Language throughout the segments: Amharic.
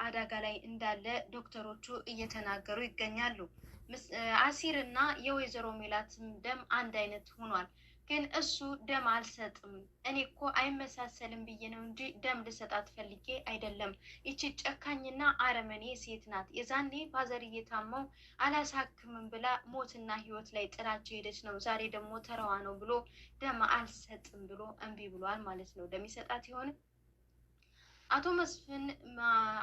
አደጋ ላይ እንዳለ ዶክተሮቹ እየተናገሩ ይገኛሉ። አሲር እና የወይዘሮ ሜላትም ደም አንድ አይነት ሆኗል። ግን እሱ ደም አልሰጥም፣ እኔ እኮ አይመሳሰልም ብዬ ነው እንጂ ደም ልሰጣት ፈልጌ አይደለም። ይቺ ጨካኝና አረመኔ ሴት ናት። የዛኔ father እየታመው አላሳክምም ብላ ሞትና ሕይወት ላይ ጥላቸው ሄደች ነው። ዛሬ ደግሞ ተረዋ ነው ብሎ ደም አልሰጥም ብሎ እምቢ ብሏል ማለት ነው። ደም ይሰጣት ይሆን? አቶ መስፍን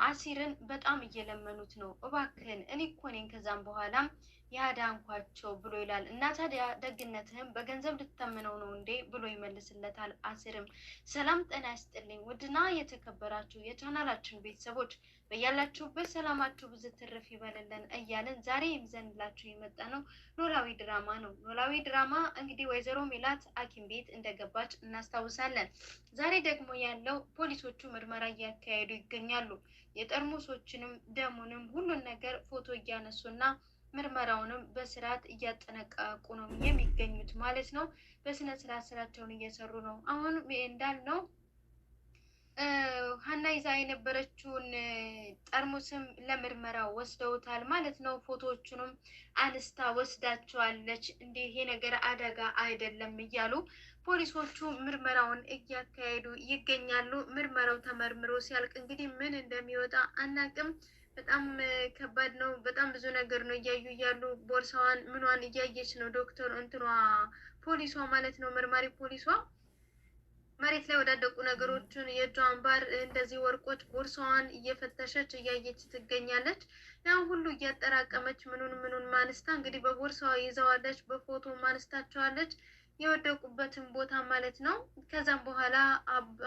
አሲርን በጣም እየለመኑት ነው። እባክህን እኔ እኮ ነኝ ከዛም በኋላም ያዳንኳቸው ብሎ ይላል። እና ታዲያ ደግነትህም በገንዘብ ልትተምነው ነው እንዴ ብሎ ይመልስለታል። አሲርም ሰላም ጤና ይስጥልኝ ውድና የተከበራችሁ የቻናላችን ቤተሰቦች፣ በያላችሁበት ሰላማችሁ ብዙ ትርፍ ይበልልን እያልን ዛሬ ይዘንላችሁ የመጣ ነው ኖላዊ ድራማ ነው። ኖላዊ ድራማ እንግዲህ ወይዘሮ ሜላት ሐኪም ቤት እንደገባች እናስታውሳለን። ዛሬ ደግሞ ያለው ፖሊሶቹ ምርመራ እያካሄዱ ይገኛሉ። የጠርሙሶችንም ደሙንም ሁሉን ነገር ፎቶ እያነሱና ምርመራውንም በስርዓት እያጠነቀቁ ነው የሚገኙት ማለት ነው። በስነ ስርዓት ስራቸውን እየሰሩ ነው። አሁን እንዳልነው ሀና ይዛ የነበረችውን ጠርሙስም ለምርመራ ወስደውታል ማለት ነው። ፎቶዎቹንም አንስታ ወስዳቸዋለች። እንዲህ ይሄ ነገር አደጋ አይደለም እያሉ ፖሊሶቹ ምርመራውን እያካሄዱ ይገኛሉ። ምርመራው ተመርምሮ ሲያልቅ እንግዲህ ምን እንደሚወጣ አናቅም። በጣም ከባድ ነው። በጣም ብዙ ነገር ነው እያዩ እያሉ ቦርሳዋን ምኗን እያየች ነው ዶክተር እንትኗ ፖሊሷ ማለት ነው፣ መርማሪ ፖሊሷ መሬት ላይ ወዳደቁ ነገሮችን የእጇ አምባር እንደዚህ ወርቆች ቦርሳዋን እየፈተሸች እያየች ትገኛለች። ያን ሁሉ እያጠራቀመች ምኑን ምኑን ማንስታ እንግዲህ በቦርሳዋ ይዘዋለች፣ በፎቶ ማንስታቸዋለች የወደቁበትን ቦታ ማለት ነው። ከዛም በኋላ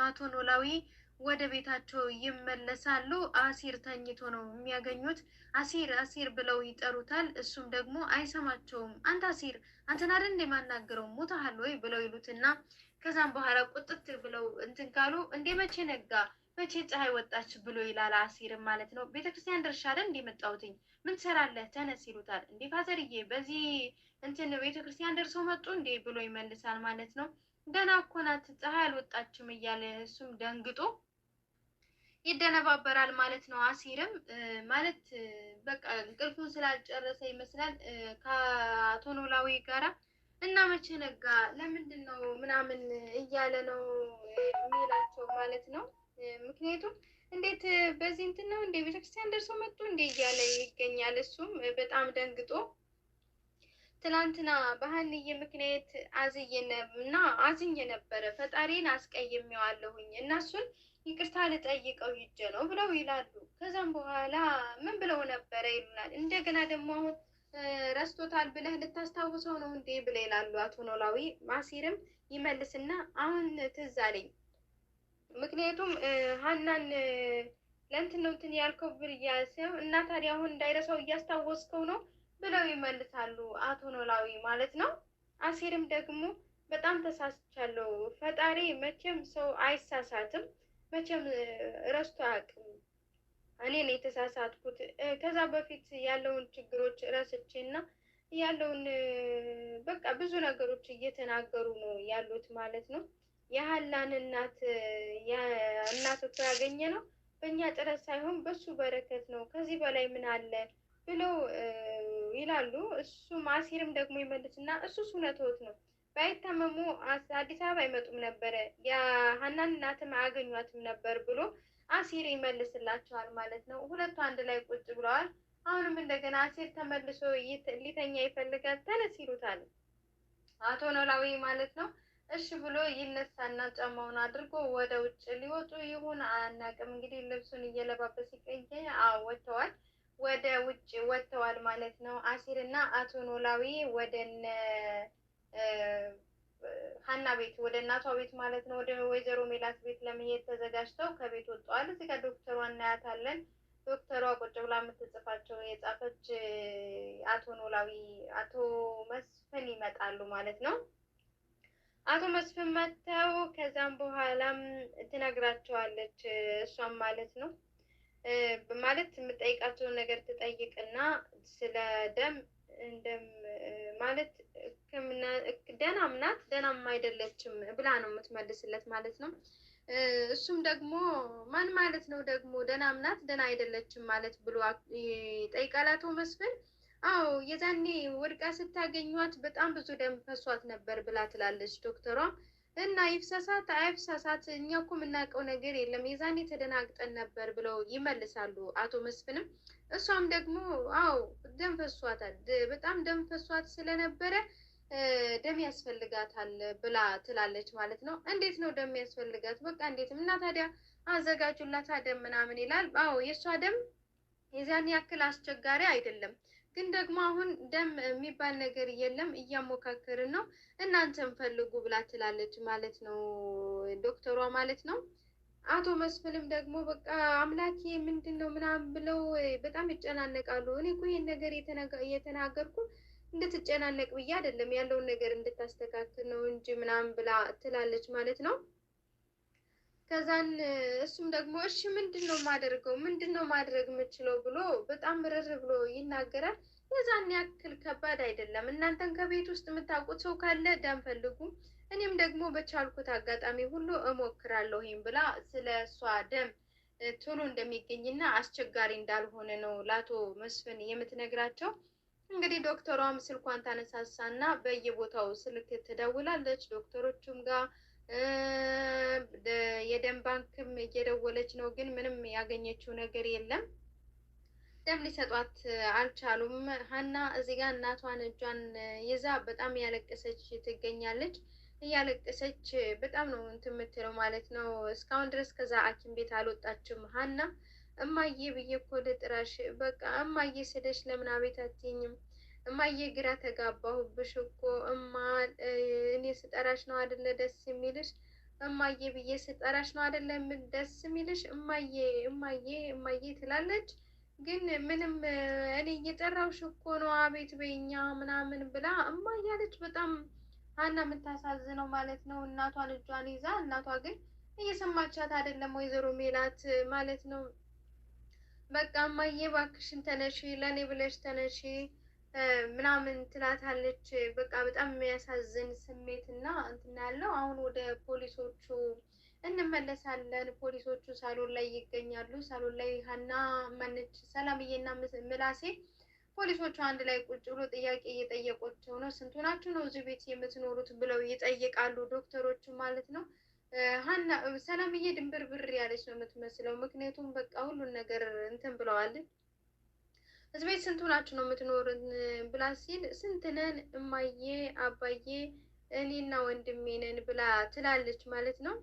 አቶ ኖላዊ ወደ ቤታቸው ይመለሳሉ። አሲር ተኝቶ ነው የሚያገኙት። አሲር አሲር ብለው ይጠሩታል። እሱም ደግሞ አይሰማቸውም። አንተ አሲር አንተን አይደል እንደ ማናገረው ሞተሃል ወይ ብለው ይሉትና ከዛም በኋላ ቁጥት ብለው እንትን ካሉ እንዴ መቼ ነጋ መቼ ፀሐይ ወጣች ብሎ ይላል አሲርም ማለት ነው። ቤተክርስቲያን ደርሻ አይደል እንዴ መጣሁትኝ ምን ትሰራለህ? ተነስ ይሉታል። እንዴ ፋዘርዬ በዚህ እንትን ቤተክርስቲያን ደርሶ መጡ እንዴ ብሎ ይመልሳል ማለት ነው። ገና እኮ ናት ፀሐይ አልወጣችም እያለ እሱም ደንግጦ ይደነባበራል ማለት ነው። አሲርም ማለት በቃ እንቅልፉን ስላልጨረሰ ይመስላል ከአቶ ኖላዊ ጋራ እና መቼ ነጋ ለምንድን ነው ምናምን እያለ ነው የሚላቸው ማለት ነው። ምክንያቱም እንዴት በዚህ እንትን ነው እንዴ ቤተክርስቲያን ደርሶ መጡ እንዴ እያለ ይገኛል። እሱም በጣም ደንግጦ ትናንትና በሀንዬ ምክንያት አዝዬ እና አዝኜ ነበረ፣ ፈጣሪን አስቀይሜዋለሁኝ እና እሱን ይቅርታ ልጠይቀው ሂጄ ነው ብለው ይላሉ። ከዛም በኋላ ምን ብለው ነበረ ይሉናል። እንደገና ደግሞ አሁን ረስቶታል ብለህ ልታስታውሰው ነው እንዴ ብለው ይላሉ አቶ ኖላዊ። አሲርም ይመልስና አሁን ትዝ አለኝ፣ ምክንያቱም ሀናን ለእንትን ነው እንትን ያልከው ብር እና ታዲያ አሁን እንዳይረሳው እያስታወስከው ነው ብለው ይመልሳሉ አቶ ኖላዊ ማለት ነው። አሲርም ደግሞ በጣም ተሳስቻለሁ፣ ፈጣሪ መቼም ሰው አይሳሳትም፣ መቼም ረስቶ አያውቅም። እኔ ነው የተሳሳትኩት። ከዛ በፊት ያለውን ችግሮች ረስቼ እና ያለውን በቃ ብዙ ነገሮች እየተናገሩ ነው ያሉት ማለት ነው። የሀላን እናት እናት እኮ ያገኘ ነው በእኛ ጥረት ሳይሆን በሱ በረከት ነው። ከዚህ በላይ ምን አለ ብለው ይላሉ። እሱም አሲርም ደግሞ ይመልስና እሱስ እውነትዎት ነው፣ ባይታመሙ አዲስ አበባ አይመጡም ነበረ፣ የሀናን እናትም አያገኟትም ነበር ብሎ አሲር ይመልስላቸዋል ማለት ነው። ሁለቱ አንድ ላይ ቁጭ ብለዋል። አሁንም እንደገና አሲር ተመልሶ ሊተኛ ይፈልጋል። ተነስ ይሉታል አቶ ኖላዊ ማለት ነው። እሺ ብሎ ይነሳና ጫማውን አድርጎ ወደ ውጭ ሊወጡ ይሁን አናውቅም። እንግዲህ ልብሱን እየለባበሰ ይገኛል። አዎ ወጥተዋል፣ ወደ ውጭ ወጥተዋል ማለት ነው። አሲር እና አቶ ኖላዊ ወደ ሀና ቤት ወደ እናቷ ቤት ማለት ነው፣ ወደ ወይዘሮ ሜላት ቤት ለመሄድ ተዘጋጅተው ከቤት ወጥተዋል። እዚህ ጋር ዶክተሯ እናያታለን። ዶክተሯ ቁጭ ብላ የምትጽፋቸው የጻፈች አቶ ኖላዊ አቶ መስፍን ይመጣሉ ማለት ነው። አቶ መስፍን መጥተው ከዛም በኋላም ትነግራቸዋለች እሷም ማለት ነው። ማለት የምጠይቃቸውን ነገር ትጠይቅና ስለ ደም እንደም ማለት ሕክምና ደህናም ናት ደህናም አይደለችም ብላ ነው የምትመልስለት ማለት ነው። እሱም ደግሞ ማን ማለት ነው ደግሞ ደህናም ናት ደህና አይደለችም ማለት ብሎ ይጠይቃል አቶ መስፍን። አዎ የዛኔ ወድቃ ስታገኟት በጣም ብዙ ደም ፈሷት ነበር ብላ ትላለች ዶክተሯ። እና ይፍሰሳት አይፍሰሳት እኛ እኮ የምናውቀው ነገር የለም፣ የዛኔ ተደናግጠን ነበር ብለው ይመልሳሉ አቶ መስፍንም። እሷም ደግሞ አዎ ደም ፈሷታል፣ በጣም ደም ፈሷት ስለነበረ ደም ያስፈልጋታል ብላ ትላለች ማለት ነው። እንዴት ነው ደም ያስፈልጋት? በቃ እንዴትም እና ታዲያ አዘጋጁላታ ደም ምናምን ይላል። አዎ የእሷ ደም የዚያን ያክል አስቸጋሪ አይደለም፣ ግን ደግሞ አሁን ደም የሚባል ነገር የለም፣ እያሞካከርን ነው፣ እናንተም ፈልጉ ብላ ትላለች ማለት ነው ዶክተሯ ማለት ነው። አቶ መስፍንም ደግሞ በቃ አምላኬ ምንድን ነው ምናምን ብለው በጣም ይጨናነቃሉ። እኔ እኮ ይሄን ነገር እየተናገርኩ እንድትጨናነቅ ብዬ አይደለም፣ ያለውን ነገር እንድታስተካክል ነው እንጂ ምናምን ብላ ትላለች ማለት ነው። ከዛን እሱም ደግሞ እሺ ምንድን ነው የማደርገው፣ ምንድን ነው ማድረግ የምችለው ብሎ በጣም ምርር ብሎ ይናገራል። የዛን ያክል ከባድ አይደለም። እናንተን ከቤት ውስጥ የምታውቁት ሰው ካለ ደም ፈልጉ፣ እኔም ደግሞ በቻልኩት አጋጣሚ ሁሉ እሞክራለሁኝ ብላ ስለ እሷ ደም ቶሎ እንደሚገኝና አስቸጋሪ እንዳልሆነ ነው ለአቶ መስፍን የምትነግራቸው። እንግዲህ ዶክተሯም ስልኳን ታነሳሳና በየቦታው ስልክ ትደውላለች። ዶክተሮቹም ጋር የደም ባንክም እየደወለች ነው፣ ግን ምንም ያገኘችው ነገር የለም። ደም ሊሰጧት አልቻሉም። ሀና እዚህ ጋር እናቷን እጇን ይዛ በጣም እያለቀሰች ትገኛለች። እያለቀሰች በጣም ነው እንትን የምትለው ማለት ነው። እስካሁን ድረስ ከዛ ሐኪም ቤት አልወጣችም ሀና። እማዬ ብዬ እኮ ልጥራሽ፣ በቃ እማዬ ስልሽ ለምን አቤት አትይኝም? እማዬ ግራ ተጋባሁብሽ እኮ እማ፣ እኔ ስጠራሽ ነው አይደለ ደስ የሚልሽ? እማዬ ብዬ ስጠራሽ ነው አይደለ ደስ የሚልሽ? እማዬ እማዬ እማዬ ትላለች። ግን ምንም እኔ እየጠራሁሽ እኮ ነው አቤት በይኛ ምናምን ብላ እማ እያለች በጣም ሀና የምታሳዝነው ማለት ነው። እናቷን እጇን ይዛ እናቷ ግን እየሰማቻት አይደለም ወይዘሮ ሜላት ማለት ነው። በቃ እማዬ እባክሽን ተነሺ፣ ለእኔ ብለሽ ተነሺ ምናምን ትላታለች። በቃ በጣም የሚያሳዝን ስሜት እና እንትን ያለው። አሁን ወደ ፖሊሶቹ እንመለሳለን። ፖሊሶቹ ሳሎን ላይ ይገኛሉ። ሳሎን ላይ ሀና ማነች ሰላምዬና ምላሴ ፖሊሶቹ አንድ ላይ ቁጭ ብሎ ጥያቄ እየጠየቋቸው ነው። ስንቱ ናችሁ ነው እዚህ ቤት የምትኖሩት ብለው ይጠይቃሉ ዶክተሮቹ ማለት ነው። ሀና ሰላምዬ ድንብርብር ያለች ነው የምትመስለው። ምክንያቱም በቃ ሁሉን ነገር እንትን ብለዋለች። እዚህ ቤት ስንቱ ናችሁ ነው የምትኖሩት ብላ ሲል ስንት ነን እማዬ አባዬ እኔና ወንድሜ ነን ብላ ትላለች ማለት ነው።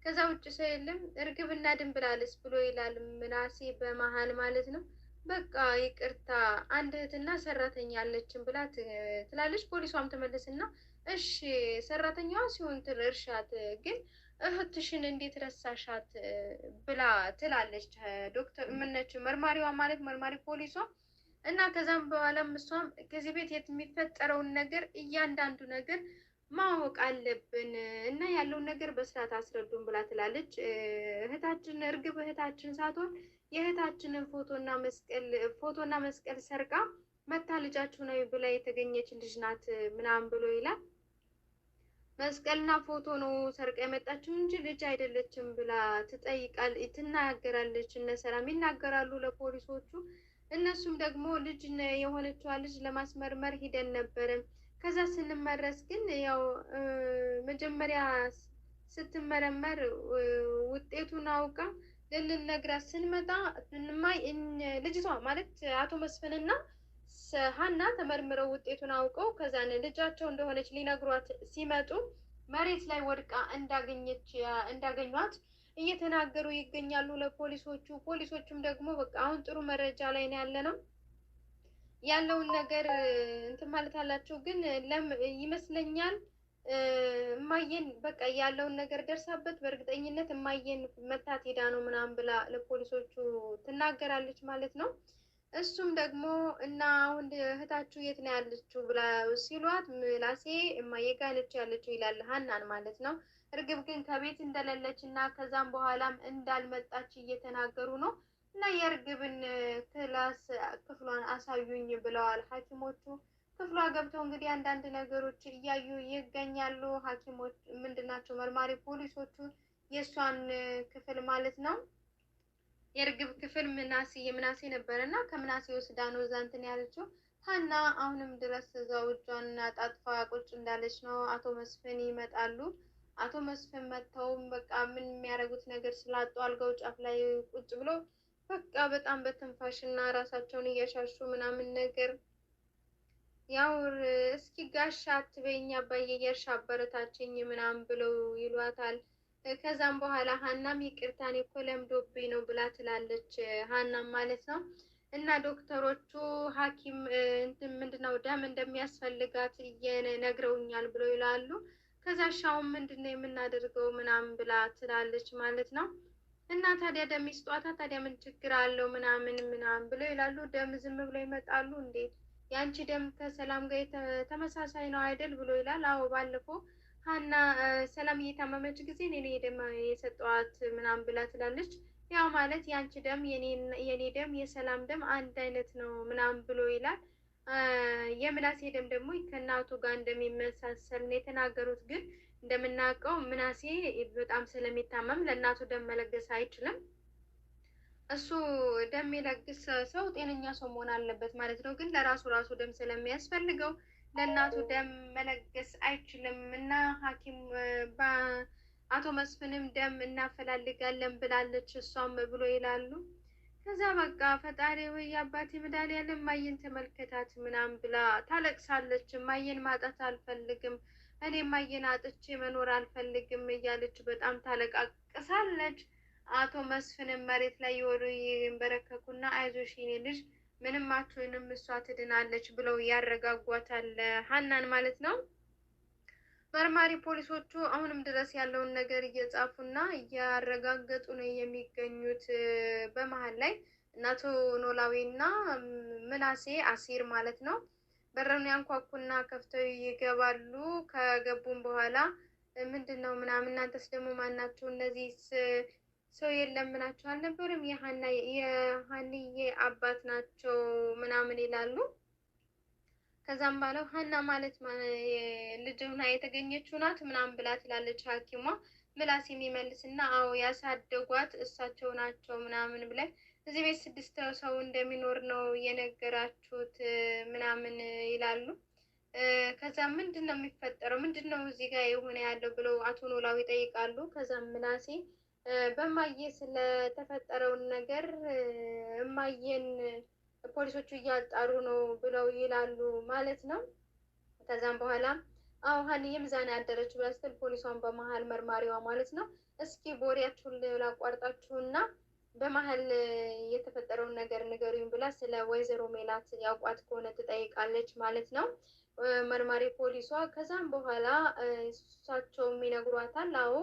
ከዛ ውጭ ሰው የለም። እርግብና ድንብላልስ ብሎ ይላል ምናሴ በመሀል ማለት ነው። በቃ ይቅርታ አንድ እህትና ሰራተኛ አለችን ብላ ትላለች። ፖሊሷም ትመልስና እሺ ሰራተኛዋ ሲሆን እርሻት፣ ግን እህትሽን እንዴት ረሳሻት ብላ ትላለች። ዶክተር ምነች መርማሪዋ ማለት መርማሪ ፖሊሷ። እና ከዛም በኋላም እሷም ከዚህ ቤት የሚፈጠረውን ነገር እያንዳንዱ ነገር ማወቅ አለብን እና ያለውን ነገር በስርዓት አስረዱን ብላ ትላለች። እህታችን እርግብ እህታችን ሳትሆን የእህታችንን ፎቶና መስቀል ሰርቃ መታ ልጃችሁ ነው ብላ የተገኘች ልጅ ናት ምናምን ብሎ ይላል። መስቀልና ፎቶ ነው ሰርቃ የመጣችው እንጂ ልጅ አይደለችም ብላ ትጠይቃል ትናገራለች። እነ ሰላም ይናገራሉ ለፖሊሶቹ። እነሱም ደግሞ ልጅ የሆነችዋ ልጅ ለማስመርመር ሂደን ነበረ። ከዛ ስንመረስ ግን ያው መጀመሪያ ስትመረመር ውጤቱን አውቃ ልንነግራት ስንመጣ ልጅቷ ማለት አቶ መስፍንና ሀና ተመርምረው ውጤቱን አውቀው ከዛን ልጃቸው እንደሆነች ሊነግሯት ሲመጡ መሬት ላይ ወድቃ እንዳገኟት እየተናገሩ ይገኛሉ ለፖሊሶቹ። ፖሊሶቹም ደግሞ በቃ አሁን ጥሩ መረጃ ላይ ነው ያለ ነው ያለውን ነገር እንትን ማለት አላቸው። ግን ይመስለኛል እማዬን በቃ ያለውን ነገር ደርሳበት በእርግጠኝነት እማዬን መታት ሄዳ ነው ምናምን ብላ ለፖሊሶቹ ትናገራለች ማለት ነው። እሱም ደግሞ እና አሁን እህታችሁ የት ነው ያለችው ብላ ሲሏት ምላሴ እማዬ ጋ ነች ያለችው ይላል ሀናን ማለት ነው። እርግብ ግን ከቤት እንደሌለች እና ከዛም በኋላም እንዳልመጣች እየተናገሩ ነው። እና የእርግብን class ክፍሏን አሳዩኝ ብለዋል ሐኪሞቹ። ክፍሏ ገብተው እንግዲህ አንዳንድ ነገሮች እያዩ ይገኛሉ። ሐኪሞች ምንድናቸው መርማሪ ፖሊሶቹ የእሷን ክፍል ማለት ነው የእርግብ ክፍል ምናሴ የምናሴ ነበረ እና ከምናሴ ወስዳ ነው እዛ እንትን ያለችው። ሀና አሁንም ድረስ እዛው እጇን አጣጥፋ ቁጭ እንዳለች ነው። አቶ መስፍን ይመጣሉ። አቶ መስፍን መጥተውም በቃ ምን የሚያደርጉት ነገር ስላጡ አልጋው ጫፍ ላይ ቁጭ ብሎ በቃ በጣም በትንፋሽ እና ራሳቸውን እያሻሹ ምናምን ነገር ያው እስኪ ጋሻ አትበይኝ አባዬ እያልሽ አበረታችኝ ምናምን ብለው ይሏታል። ከዛም በኋላ ሀናም ይቅርታ እኔ እኮ ለምዶብኝ ነው ብላ ትላለች፣ ሀናም ማለት ነው። እና ዶክተሮቹ ሐኪም እንትን ምንድነው ደም እንደሚያስፈልጋት እየነግረውኛል ብለው ይላሉ። ከዛ ሻውን ምንድነው የምናደርገው ምናምን ብላ ትላለች ማለት ነው። እና ታዲያ ደም ይስጧታ ታዲያ ምን ችግር አለው ምናምን ምናምን ብለው ይላሉ። ደም ዝም ብለው ይመጣሉ እንዴ? የአንቺ ደም ከሰላም ጋር ተመሳሳይ ነው አይደል ብሎ ይላል። አዎ ባለፈው ሀና ሰላም እየታመመች ጊዜ እኔ ደም የሰጠዋት ምናምን ብላ ትላለች። ያው ማለት የአንቺ ደም የኔ ደም የሰላም ደም አንድ አይነት ነው ምናምን ብሎ ይላል። የምናሴ ደም ደግሞ ከእናቱ ጋር እንደሚመሳሰል ነው የተናገሩት። ግን እንደምናውቀው ምናሴ በጣም ስለሚታመም ለእናቱ ደም መለገስ አይችልም። እሱ ደም የሚለግስ ሰው ጤነኛ ሰው መሆን አለበት ማለት ነው። ግን ለራሱ ራሱ ደም ስለሚያስፈልገው ለእናቱ ደም መለገስ አይችልም እና ሐኪም አቶ መስፍንም ደም እናፈላልጋለን ብላለች እሷም ብሎ ይላሉ። ከዛ በቃ ፈጣሪ ወይ አባቴ መድኃኒዓለም እማዬን ተመልከታት ምናምን ብላ ታለቅሳለች። እማዬን ማጣት አልፈልግም፣ እኔ እማዬን አጥቼ መኖር አልፈልግም እያለች በጣም ታለቃቅሳለች። አቶ መስፍንም መሬት ላይ የወሩ ይንበረከኩና አይዞሽ የኔ ልጅ ምንም አትሆንም እሷ ትድናለች ብለው ያረጋጓታል ሀናን ማለት ነው። መርማሪ ፖሊሶቹ አሁንም ድረስ ያለውን ነገር እየጻፉና እያረጋገጡ ነው የሚገኙት። በመሀል ላይ እና አቶ ኖላዊና ምናሴ አሲር ማለት ነው በሩን ያንኳኩና ከፍተው ይገባሉ። ከገቡም በኋላ ምንድን ነው ምናምን እናንተስ ደግሞ ማናቸው እነዚህ ሰው የለም ምናቸው አልነበረም የሀንዬ አባት ናቸው ምናምን ይላሉ። ከዛም ባለው ሀና ማለት ልጅ ሆና የተገኘችው ናት ምናምን ብላ ትላለች ሐኪሟ። ምላስ የሚመልስና አዎ ያሳደጓት እሳቸው ናቸው ምናምን ብለን እዚህ ቤት 6 ሰው እንደሚኖር ነው የነገራችሁት ምናምን ይላሉ። ከዛ ምንድን ነው የሚፈጠረው? ምንድን ነው እዚህ ጋር የሆነ ያለው ብለው አቶ ኖላዊ ይጠይቃሉ። ከዛም ምናሴ በማየ ስለተፈጠረውን ነገር እማየን ፖሊሶቹ እያጣሩ ነው ብለው ይላሉ ማለት ነው። ከዛም በኋላ አዎ ሀንዬም እዛ ነው ያደረችው ብላ ስትል ፖሊሷን በመሀል መርማሪዋ ማለት ነው እስኪ ቦሪያችሁን ላቋርጣችሁና በመሀል የተፈጠረውን ነገር ንገሩኝ ብላ ስለ ወይዘሮ ሜላት ያውቋት ከሆነ ትጠይቃለች ማለት ነው መርማሪ ፖሊሷ። ከዛም በኋላ እሳቸውም ይነግሯታል። አዎ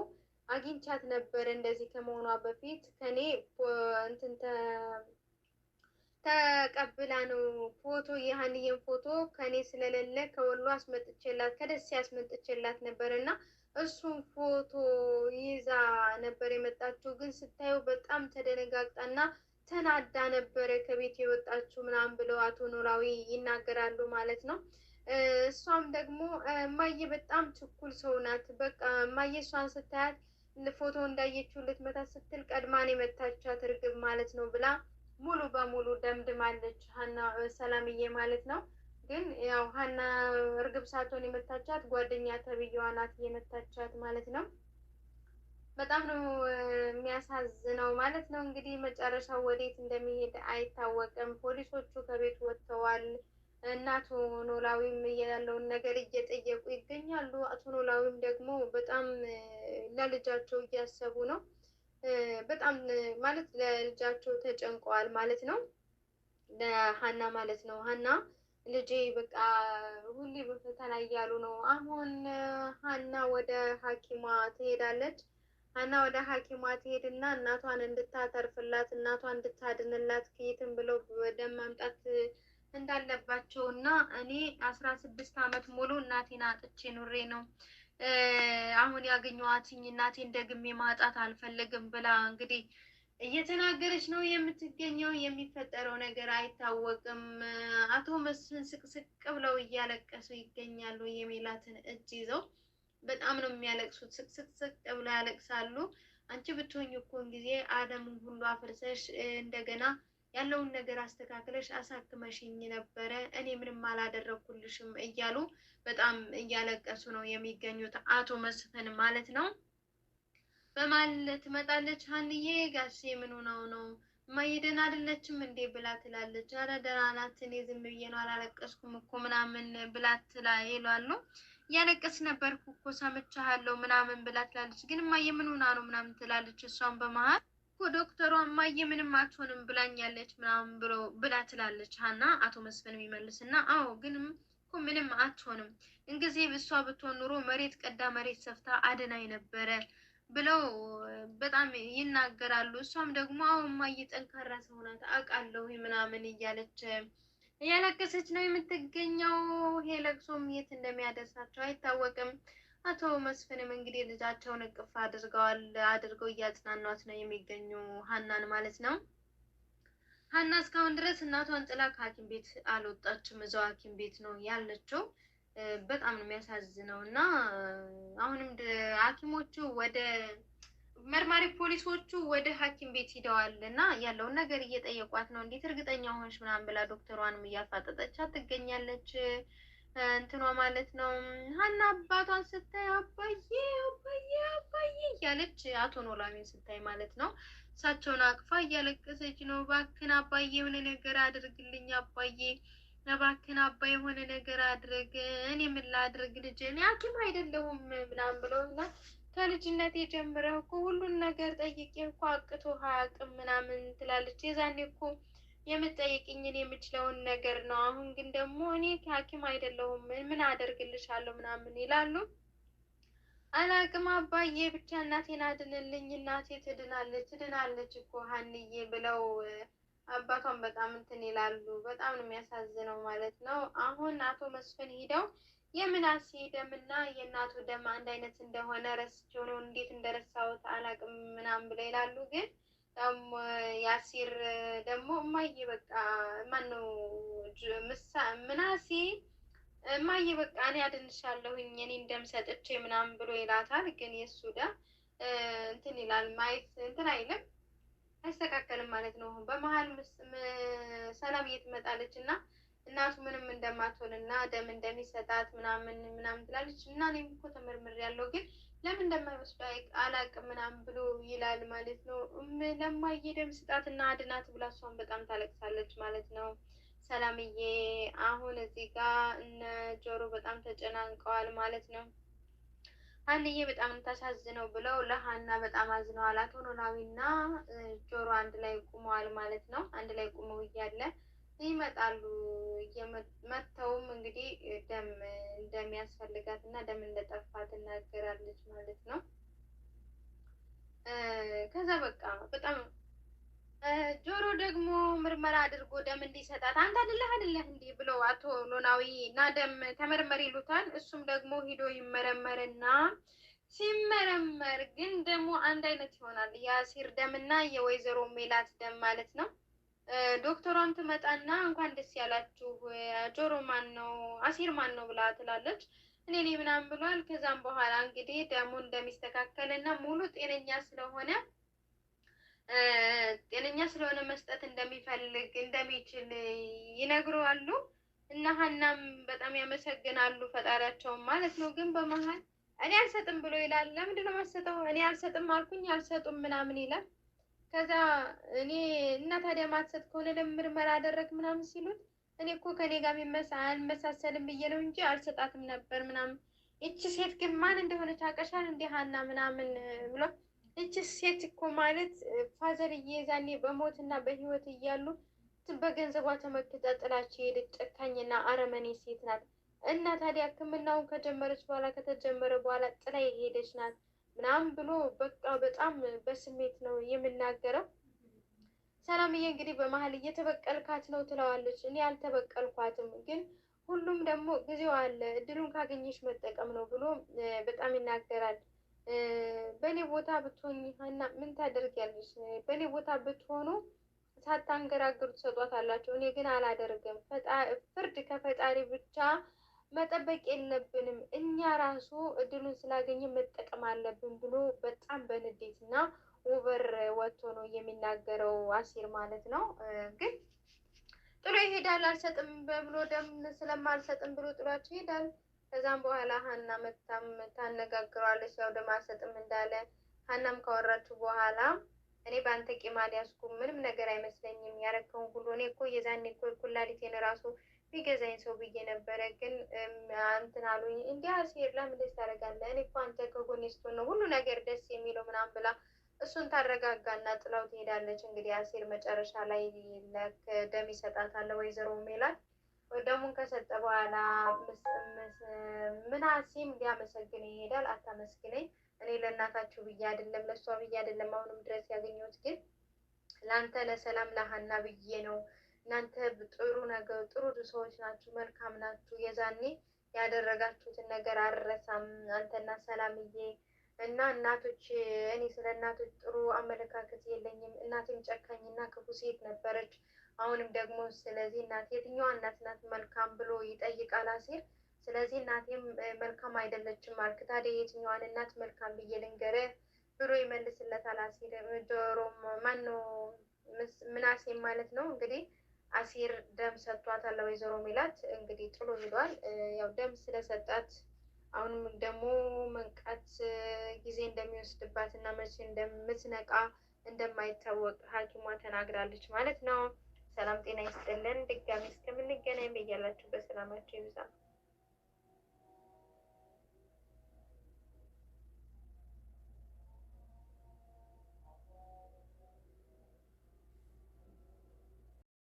አግኝቻት ነበር እንደዚህ ከመሆኗ በፊት ከኔ እንትን ተቀብላ ነው ፎቶ የሀንዬን ፎቶ ከኔ ስለሌለ ከወሎ አስመጥቼላት ከደሴ አስመጥቼላት ነበር እና እሱን ፎቶ ይዛ ነበር የመጣችው። ግን ስታየው በጣም ተደነጋግጣና ተናዳ ነበረ ከቤት የወጣችው ምናምን ብለው አቶ ኖላዊ ይናገራሉ ማለት ነው። እሷም ደግሞ እማዬ በጣም ችኩል ሰው ናት። በቃ እማዬ እሷን ስታያት ፎቶ እንዳየችው ልትመታት ስትል ቀድማን የመታቻት እርግብ ማለት ነው ብላ ሙሉ በሙሉ ደምድማለች ሀና ሰላምዬ ማለት ነው። ግን ያው ሀና እርግብ ሳትሆን የመታቻት ጓደኛ ተብዬዋ ናት የመታቻት ማለት ነው። በጣም ነው የሚያሳዝነው ማለት ነው። እንግዲህ መጨረሻው ወዴት እንደሚሄድ አይታወቅም። ፖሊሶቹ ከቤት ወጥተዋል። እና አቶ ኖላዊም ያለውን ነገር እየጠየቁ ይገኛሉ። አቶ ኖላዊም ደግሞ በጣም ለልጃቸው እያሰቡ ነው። በጣም ማለት ለልጃቸው ተጨንቀዋል ማለት ነው። ለሀና ማለት ነው። ሀና ልጄ በቃ ሁሌ በፈተና እያሉ ነው። አሁን ሀና ወደ ሐኪሟ ትሄዳለች። ሀና ወደ ሐኪሟ ትሄድና እናቷን እንድታተርፍላት እናቷን እንድታድንላት ከየትም ብለው ደም ማምጣት እንዳለባቸው እና እኔ 16 ዓመት ሙሉ እናቴን አጥቼ ኑሬ ነው አሁን ያገኘኋትኝ እናቴን ደግሜ ማጣት አልፈልግም ብላ እንግዲህ እየተናገረች ነው የምትገኘው። የሚፈጠረው ነገር አይታወቅም። አቶ መስፍን ስቅስቅ ብለው እያለቀሱ ይገኛሉ። የሜላትን እጅ ይዘው በጣም ነው የሚያለቅሱት። ስቅስቅስቅ ብለው ያለቅሳሉ። አንቺ ብትሆኝ እኮን ጊዜ አለሙን ሁሉ አፍርሰሽ እንደገና ያለውን ነገር አስተካክለሽ አሳክመሽኝ ነበረ፣ እኔ ምንም አላደረግኩልሽም እያሉ በጣም እያለቀሱ ነው የሚገኙት አቶ መስፍን ማለት ነው። በማል ትመጣለች ሀንዬ። ጋሼ ምን ሆነው ነው እማዬ ደህና አይደለችም እንዴ ብላ ትላለች። ኧረ ደህና ናት፣ እኔ ዝም ብዬ ነው አላለቀስኩም እኮ ምናምን ብላ ትላ ይሏሉ። እያለቀስ ነበርኩ እኮ ሰምቻለሁ ምናምን ብላ ትላለች። ግን እማዬ ምን ሆና ነው ምናምን ትላለች። እሷን በመሀል እኮ ዶክተሯ እማዬ ምንም አትሆንም ብላኛለች ምናምን ብሎ ብላ ትላለች ሀና። አቶ መስፍን የሚመልስና አዎ ግን እኮ ምንም አትሆንም፣ እንጊዜ እሷ ብትሆን ኑሮ መሬት ቀዳ መሬት ሰፍታ አድናኝ ነበረ ብለው በጣም ይናገራሉ። እሷም ደግሞ አዎ እማዬ ጠንካራ ሰው ናት አውቃለሁ ምናምን እያለች እያለቀሰች ነው የምትገኘው። ይሄ ለቅሶም የት እንደሚያደርሳቸው አይታወቅም። አቶ መስፍንም እንግዲህ ልጃቸውን እቅፍ አድርገዋል አድርገው እያጽናኗት ነው የሚገኙ ሀናን ማለት ነው። ሀና እስካሁን ድረስ እናቷን ጥላ ከሐኪም ቤት አልወጣችም። እዛው ሐኪም ቤት ነው ያለችው። በጣም ነው የሚያሳዝነው። እና አሁንም ሐኪሞቹ ወደ መርማሪ ፖሊሶቹ ወደ ሐኪም ቤት ሂደዋል እና ያለውን ነገር እየጠየቋት ነው። እንዴት እርግጠኛ ሆንሽ ምናምን ብላ ዶክተሯንም እያፋጠጠቻት ትገኛለች። እንትኗ ማለት ነው። ሀና አባቷን ስታይ አባዬ አባዬ አባዬ እያለች አቶ ኖላዊን ስታይ ማለት ነው እሳቸውን አቅፋ እያለቀሰች ነው። እባክህን አባዬ የሆነ ነገር አድርግልኝ አባዬ እባክህን አባ የሆነ ነገር አድርግ፣ እኔ ምን ላድርግ ልጄ፣ እኔ ሐኪም አይደለሁም ምናምን ብለውና ከልጅነቴ ጀምረህ እኮ ሁሉን ነገር ጠይቄ እኮ አቅቶ አያውቅም ምናምን ትላለች። የዛኔ እኮ የምጠይቅኝን የምችለውን ነገር ነው። አሁን ግን ደግሞ እኔ ሐኪም አይደለሁም ምን አደርግልሻለሁ ምናምን ይላሉ። አላቅም አባዬ ብቻ እናቴን አድንልኝ፣ እናቴ ትድናለች ትድናለች እኮ ሀንዬ ብለው አባቷን በጣም እንትን ይላሉ። በጣም ነው የሚያሳዝነው ማለት ነው። አሁን አቶ መስፍን ሂደው የምናሴ ደም እና የእናቱ ደም አንድ አይነት እንደሆነ ረስቼው ነው እንዴት እንደረሳሁት አላቅም ምናምን ብለው ይላሉ። ግን ያሲር ደግሞ እማዬ በቃ ማነው ምናሴ እማዬ በቃ እኔ አድንሻለሁኝ እኔ እንደምሰጥቼ ምናምን ብሎ ይላታል። ግን የእሱ ደም እንትን ይላል ማየት እንትን አይልም አይስተካከልም ማለት ነው። በመሀል ሰላም እየትመጣለች እና እናቱ ምንም እንደማትሆን እና ደም እንደሚሰጣት ምናምን ምናምን ትላለች። እና እኔም እኮ ተመርምሬያለሁ ግን ለምን እንደማይወስዱ አላቅም ምናምን ብሎ ይላል ማለት ነው። ለማዬ ደም ስጣት እና አድናት ብላ እሷን በጣም ታለቅሳለች ማለት ነው። ሰላምዬ አሁን እዚህ ጋር እነ ጆሮ በጣም ተጨናንቀዋል ማለት ነው። ሀንዬ በጣም ታሳዝነው ብለው ለሀና በጣም አዝነዋል። አቶ ኖላዊና ጆሮ አንድ ላይ ቁመዋል ማለት ነው። አንድ ላይ ቁመው እያለ ይመጣሉ። መጥተውም እንግዲህ ደም እንደሚያስፈልጋት እና ደም እንደጠፋ ትናገራለች ማለት ነው። ከዛ በቃ በጣም ጆሮ ደግሞ ምርመራ አድርጎ ደም እንዲሰጣት አንተ አይደለህ አይደለህ እንዲህ ብለው አቶ ኖላዊ እና ደም ተመርመር ይሉታል። እሱም ደግሞ ሂዶ ይመረመርና ሲመረመር ግን ደግሞ አንድ አይነት ይሆናል። የአሲር ደም እና የወይዘሮ ሜላት ደም ማለት ነው። ዶክተሯም ትመጣና እንኳን ደስ ያላችሁ ጆሮ ማን ነው አሲር ማን ነው ብላ ትላለች። እኔ እኔ ምናምን ብሏል። ከዛም በኋላ እንግዲህ ደሙ እንደሚስተካከል እና ሙሉ ጤነኛ ስለሆነ መስጠት እንደሚፈልግ እንደሚችል ይነግረዋሉ። እና ሀናም በጣም ያመሰግናሉ ፈጣሪያቸውን ማለት ነው። ግን በመሀል እኔ አልሰጥም ብሎ ይላል። ለምንድን ነው የማትሰጠው? እኔ አልሰጥም አልኩኝ አልሰጡም ምናምን ይላል። ከዛ እኔ እና ታዲያ ማትሰጥ ከሆነ ለምን ምርመራ አደረግ ምናምን ሲሉት እኔ እኮ ከኔ ጋር አልመሳሰልም ብዬ ነው እንጂ አልሰጣትም ነበር ምናምን። ይቺ ሴት ግን ማን እንደሆነች አውቀሻል እንዲህ ሀና ምናምን ብሎ ይቺ ሴት እኮ ማለት ፋዘርዬ ዛኔ በሞትና በሕይወት እያሉ በገንዘቧ ተመክታ ጥላቸው የሄደች ጨካኝና አረመኔ ሴት ናት። እና ታዲያ ሕክምናውን ከጀመረች በኋላ ከተጀመረ በኋላ ጥላ የሄደች ናት ምናምን ብሎ በቃ በጣም በስሜት ነው የምናገረው። ሰላምዬ እንግዲህ በመሀል እየተበቀልካት ነው ትለዋለች። እኔ አልተበቀልኳትም፣ ግን ሁሉም ደግሞ ጊዜው አለ፣ እድሉን ካገኘሽ መጠቀም ነው ብሎ በጣም ይናገራል። በእኔ ቦታ ብትሆኝ ሀና ምን ታደርጊያለሽ? በእኔ ቦታ ብትሆኑ ሳታንገራግሩ ትሰጧታላችሁ። እኔ ግን አላደርግም። ፍርድ ከፈጣሪ ብቻ መጠበቅ የለብንም፣ እኛ ራሱ እድሉን ስላገኘ መጠቀም አለብን ብሎ በጣም በንዴት እና ውበር ወጥቶ ነው የሚናገረው አሲር ማለት ነው። ግን ጥሎ ይሄዳል። አልሰጥም ብሎ ደም ስለማልሰጥም ብሎ ጥሏቸው ይሄዳል። ከዛም በኋላ ሀና መታም ታነጋግረዋለች። ያው ደም አልሰጥም እንዳለ ሀናም ካወራችሁ በኋላ እኔ በአንተ ቂም አልያዝኩም፣ ምንም ነገር አይመስለኝም ያረከውን ሁሉ፣ እኔ እኮ የዛኔ እኮ ኩላሊቴን ራሱ ቢገዛኝ ሰው ብዬ ነበረ፣ ግን እንትን አሉኝ። እንዲህ አሴር ለምን ደስ ታደርጋለህ? እኔ እኮ አንተ ከጎኔ ስትሆን ነው ሁሉ ነገር ደስ የሚለው ምናምን ብላ እሱን ታረጋጋና ጥላው ትሄዳለች። እንግዲህ አሴር መጨረሻ ላይ ደም ይሰጣታል ወይዘሮ ሜላት። ደሙን ከሰጠ በኋላ ምናሴም ሊያመሰግን ይሄዳል። አታመስግነኝ፣ እኔ ለእናታችሁ ብዬ አይደለም፣ ለእሷ ብዬ አይደለም አሁንም ድረስ ያገኘሁት፣ ግን ለአንተ ለሰላም ለሀና ብዬ ነው። እናንተ ጥሩ ነገር ጥሩ ሰዎች ናችሁ፣ መልካም ናችሁ። የዛኔ ያደረጋችሁትን ነገር አልረሳም አንተና ሰላምዬ እና እናቶች፣ እኔ ስለ እናቶች ጥሩ አመለካከት የለኝም። እናቴም ጨካኝና ክፉ ሴት ነበረች። አሁንም ደግሞ ስለዚህ እናቴ የትኛዋ እናት ናት መልካም ብሎ ይጠይቃል አሴር። ስለዚህ እናቴም መልካም አይደለችም አልክ፣ ታዲያ የትኛዋን እናት መልካም ብዬ ልንገርህ ብሎ ይመልስለታል አሴር። ጆሮ ማነው ምናሴም ማለት ነው። እንግዲህ አሴር ደም ሰጥቷታል ለወይዘሮ ሜላት፣ እንግዲህ ጥሎ ሄዷል። ያው ደም ስለሰጣት አሁንም ደግሞ መንቃት ጊዜ እንደሚወስድባት እና መቼ እንደምትነቃ እንደማይታወቅ ሐኪሟ ተናግራለች ማለት ነው። ሰላም ጤና ይስጥልን። ድጋሚ እስከምንገናኝ በያላችሁበት ሰላማችሁ ይብዛ።